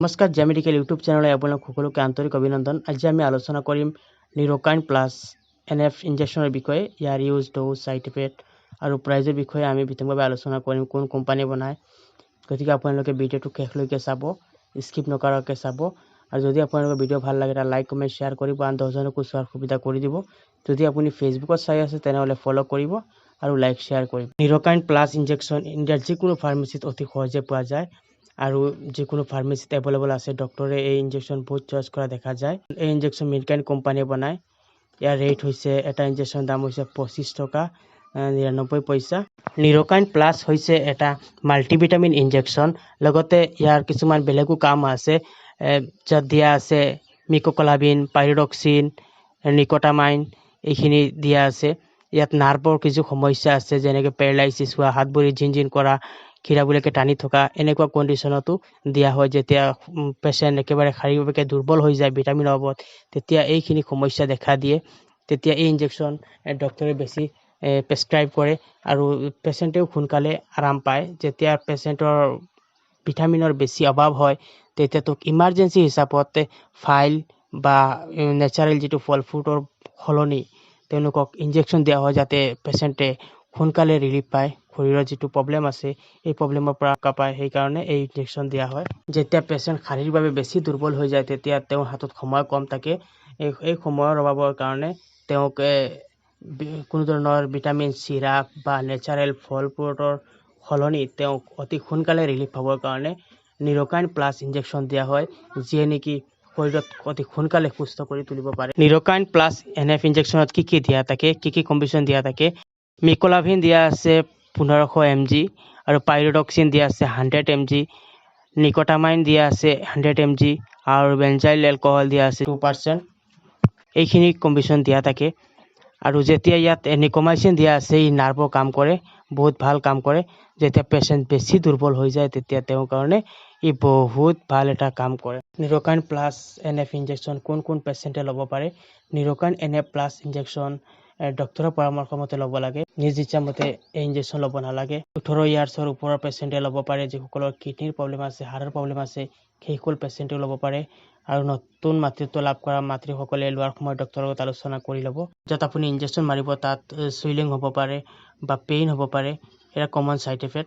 নমস্কাৰ, জিয়া medical YouTube চেনেললৈ আপোনালোক সকলোকে আন্তৰিক অভিনন্দন। আজি আমি আলোচনা কৰিম নিউৰ'কাইণ্ড প্লাছ এনএফ ইনজেকশ্যনৰ বিষয়ে। ইয়াৰ ইউজ, ড'জ, ছাইড ইফেক্ট আৰু প্ৰাইজৰ বিষয়ে আমি বিতংভাৱে আলোচনা কৰিম, কোন কোম্পানীয়ে বনায়। গতিকে আপোনালোকে ভিডিঅ'টো শেষলৈকে চাব, স্কিপ নকৰাকৈ চাব। আৰু যদি আপোনালোকৰ ভিডিঅ' ভাল লাগে, এটা লাইক, কমেণ্ট, শ্বেয়াৰ কৰিব, আন 10জনকো চোৱাৰ সুবিধা কৰি দিব। যদি আপুনি ফেচবুকত চাই আছে, তেনেহ'লে ফ'ল' কৰিব আৰু লাইক, শ্বেয়াৰ কৰিব। নিউৰ'কাইণ্ড প্লাছ ইনজেকশ্যন ইণ্ডিয়াৰ যিকোনো ফাৰ্মাচীত অতি সহজে পোৱা যায় আৰু যিকোনো ফাৰ্মাচীত এভেইলেবল আছে। ডক্টৰে এই ইনজেকশ্যন বহুত চইচ কৰা দেখা যায়। এই ইনজেকশ্যন মিনকাইণ্ড কোম্পানীয়ে বনায়। ইয়াৰ ৰেট হৈছে, এটা ইনজেকশ্যন দাম হৈছে 25 টকা 99 পইচা। নিউৰ'কাইণ্ড প্লাছ হৈছে এটা মাল্টিভিটামিন ইনজেকশ্যন। লগতে ইয়াৰ কিছুমান বেলেগো কাম আছে, য'ত দিয়া আছে মিকোকলাভিন, পাইৰিডক্সিন, নিকোটামাইন, এইখিনি দিয়া আছে। ইয়াত নাৰ্ভৰ কিছু সমস্যা আছে, যেনেকৈ পেৰালাইচিছ হোৱা, হাত ভৰি ঝিনঝিন কৰা, খীৰাবিলাকে টানি থকা, এনেকুৱা কণ্ডিশ্যনতো দিয়া হয়। যেতিয়া পেচেণ্ট একেবাৰে শাৰীৰিকভাৱে দুৰ্বল হৈ যায় ভিটামিনৰ অভাৱত, তেতিয়া এইখিনি সমস্যা দেখা দিয়ে। তেতিয়া এই ইনজেকশ্যন ডক্টৰে বেছি প্ৰেছক্ৰাইব কৰে আৰু পেচেণ্টেও সোনকালে আৰাম পায়। যেতিয়া পেচেণ্টৰ ভিটামিনৰ বেছি অভাৱ হয়, তেতিয়া তেওঁক ইমাৰ্জেঞ্চি হিচাপত ফাইল বা নেচাৰেল যিটো ফল ফ্ৰুটৰ সলনি তেওঁলোকক ইনজেকশ্যন দিয়া হয়, যাতে পেচেণ্টে সোনকালে ৰিলিফ পায়, শৰীৰৰ যিটো প্ৰব্লেম আছে, এই প্ৰব্লেমৰ পৰা ৰক্ষা পায়। সেইকাৰণে এই ইনজেকশ্যন দিয়া হয়। যেতিয়া পেচেণ্ট শাৰীৰিকভাৱে বেছি দুৰ্বল হৈ যায়, তেতিয়া তেওঁৰ হাতত সময় কম থাকে। এই সময়ৰ অভাৱৰ কাৰণে তেওঁক কোনো ধৰণৰ ভিটামিন চিৰাপ বা নেচাৰেল ফল ফ্ৰুটৰ সলনি তেওঁক অতি সোনকালে ৰিলিফ পাবৰ কাৰণে নিউৰ'কাইণ্ড প্লাছ ইনজেকশ্যন দিয়া হয়, যিয়ে নেকি শৰীৰত অতি সোনকালে সুস্থ কৰি তুলিব পাৰে। নিউৰ'কাইণ্ড প্লাছ এনএফ ইনজেকশ্যনত কি কি দিয়া থাকে, কি কি কম্বিনেশ্যন দিয়া থাকে? মিকোলাভিন দিয়া আছে 1500 এমজি আৰু পাইৰিডক্সিন দিয়া আছে 100 এমজি, নিকোটামাইন দিয়া আছে 100 এমজি আৰু বেঞ্জাইল এলকহল দিয়া আছে 2%। এইখিনি কম্বিনেশ্যন দিয়া থাকে। আৰু যেতিয়া ইয়াত নিকোমাইচিন দিয়া আছে, ই নাৰ্ভৰ কাম কৰে, বহুত ভাল কাম কৰে। যেতিয়া পেচেণ্ট বেছি দুৰ্বল হৈ যায়, তেতিয়া তেওঁৰ কাৰণে ই বহুত ভাল এটা কাম কৰে। নিউৰ'কাইণ্ড প্লাছ এনএফ ইনজেকশ্যন কোন কোন পেচেণ্টে ল'ব পাৰে? নিউৰ'কাইণ্ড এনএফ প্লাছ ইনজেকশ্যন ডক্টৰৰ পৰামৰ্শ মতে ল'ব লাগে। নিজ ইচ্ছামতে এই ইনজেকশ্যন ল'ব নালাগে। 18 ইয়াৰ্ছৰ ওপৰৰ পেচেণ্টে ল'ব পাৰে। যিসকলৰ কিডনীৰ প্ৰব্লেম আছে, হাৰ্টৰ প্ৰব্লেম আছে, সেইসকল পেচেণ্টেও ল'ব পাৰে। আৰু নতুন মাতৃত্ব লাভ কৰা মাতৃসকলে লোৱাৰ সময়ত ডক্টৰৰ লগত আলোচনা কৰি ল'ব। য'ত আপুনি ইনজেকশ্যন মাৰিব, তাত চুইলিং হ'ব পাৰে বা পেইন হ'ব পাৰে। এয়া কমন ছাইড এফেক্ট।